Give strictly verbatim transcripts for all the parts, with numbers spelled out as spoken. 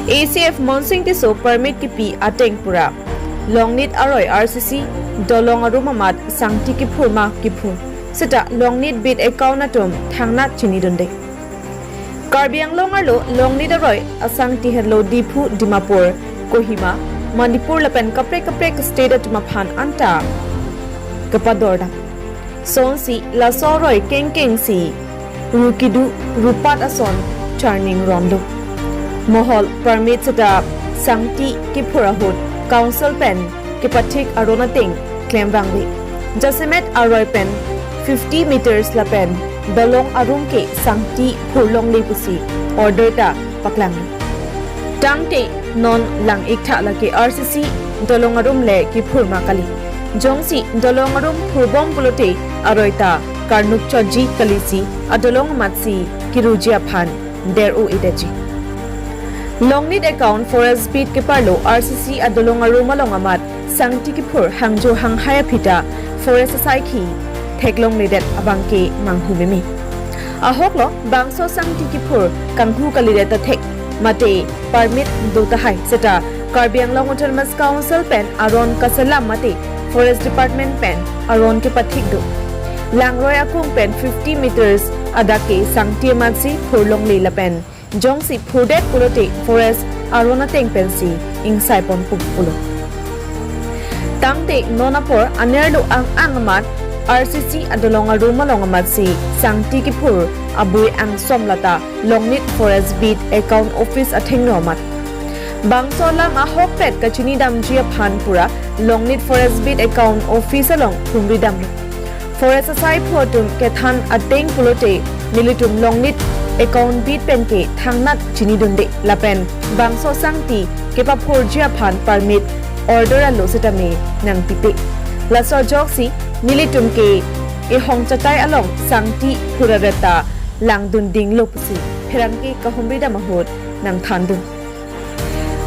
A C F Monsing Tisso permit kipi ateng pura Longnit aroi R C C dolong arum amat sangti kiphur ma kiphur seta Longnit beat account atum thangnat chinidunde. Karbi Anglong arlo Longnit aroi asangti henlo Diphu, Dimapur, Kohima, Manipur lapen kaprek kaprek state atum aphan anta kapadordam. Sonsi laso aroi kengkeng si ru kidu rupat ason charning rondo. Mohol permit seta sangti kiphur ahut council pen kepathik aron ateng klem vangve. Jasemet aroi pen fifty meters lapen dolong arum ke sangti phurlongle pusi order ta paklanglo. Tangte non lang-ik tha lake R C C dolong arum le kiphur ma kali. Jongsi dolong arum phurbom pulote aroi ta karnuk chotji kalisi adolong amatsi kiruji aphan der-o-edetji. Longnit account forest beat keparlo R C C adolong arum along amat sangti kiphur hangjo hanghai aphi ta forest asaikhi theklongledet abangke manghu meme. Ahoklo bangso sangti kiphur kanghu kalidet ta thek mate permit do tahai seta Karbi Anglong Autonomous Council pen aron kaselam mate Forest Department pen aron kepathik do. Langroi akung pen fifty meters adak ke sangti amatsi phurlongle lapen jongsi phurdet pulote forest aron ateng pensi ingsai ponpo pulo. Tangte non apor anerlo ang-ang amat R C C adolong arum along amatsi sangti kiphur abui angsom lata Longnit Forest Beat Account Office athengno amat. Bangso alam ahokpet kachinidamji aphan pura Longnit Forest Beat Account Office along humridamlo. Forest asaiphu atum kethan ateng pulote nelitum Longnit account beat penke thangnat chinidunde lapen bangso sangti kepaphurji aphan permit order alo setame nangpipe. Laso ajoksi nelitum ke ehong chatai along sangti phurareta langdundinglo pusi pherangke kahumridam ahut nangthandun.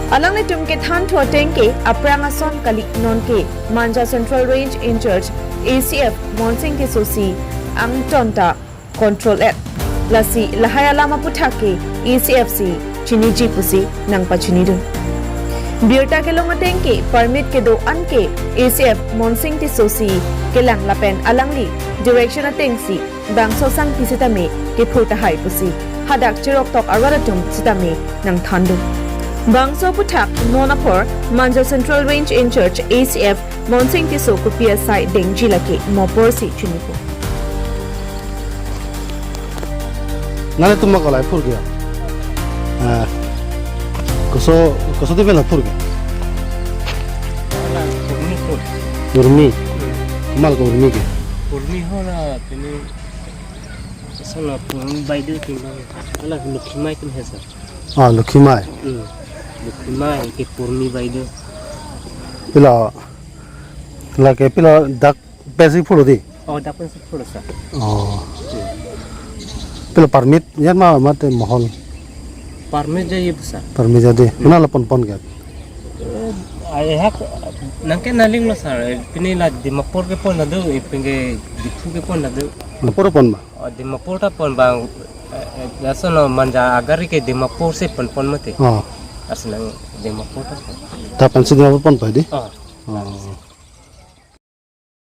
Alanglitum kethan thu ateng ke aphrang ason kali, nonke Manja Central Range in-charge A C F Monsing Tisso si angton ta control-et. Lasi lahai alam aputhak ke A C F si chiniji pusi nangpachinidun. Birta kelong ateng ke permit kedo-an ke A C F Monsing Tisso si kelang lapen alangli direction atengsi bangso sangti sitame kiphur tahai pusi hadak chiroktok arat atum sitame nangthandun. Bangso aputhak non apor Manja Central Range in-charge A C F Monsing Tisso kopi asai dengji lake mo apor si chinipo. Nangtum ma kolai phur ke? Ah. Koso, koso di bela phur ke? Hala, purmi phur. Purmi. Hmm. Komat ke purmi ke? Purmi hala, pini Sala purmi baidu tum bang. Hala Lokhimai tum he sir. Ah, Lokhimai. Hmm. Lokhimai ke purmi baidu. Pila, lake pila dak pensi phurlo di? Oh, dak pensi phurlo sir. Oh. Hmm. Pila permit, yan ma mate mohol. Permit jadi besar. Permit jadi. Hmm. Mana la ponpon ke? Eh, ai hak, nangke nalinglo sir. Eh, pini la Dimapur kepon ladu, eh, pini Diphu kepon ladu. Lapor pon ma? Oh, Dimapur ta pon bang, eh, eh, laso no Manja agari ke Dimapur si ponpon mati. Oh. Asinang Dimapur ta pon. Ta pensi Dimapur ponpo di? Oh. Oh.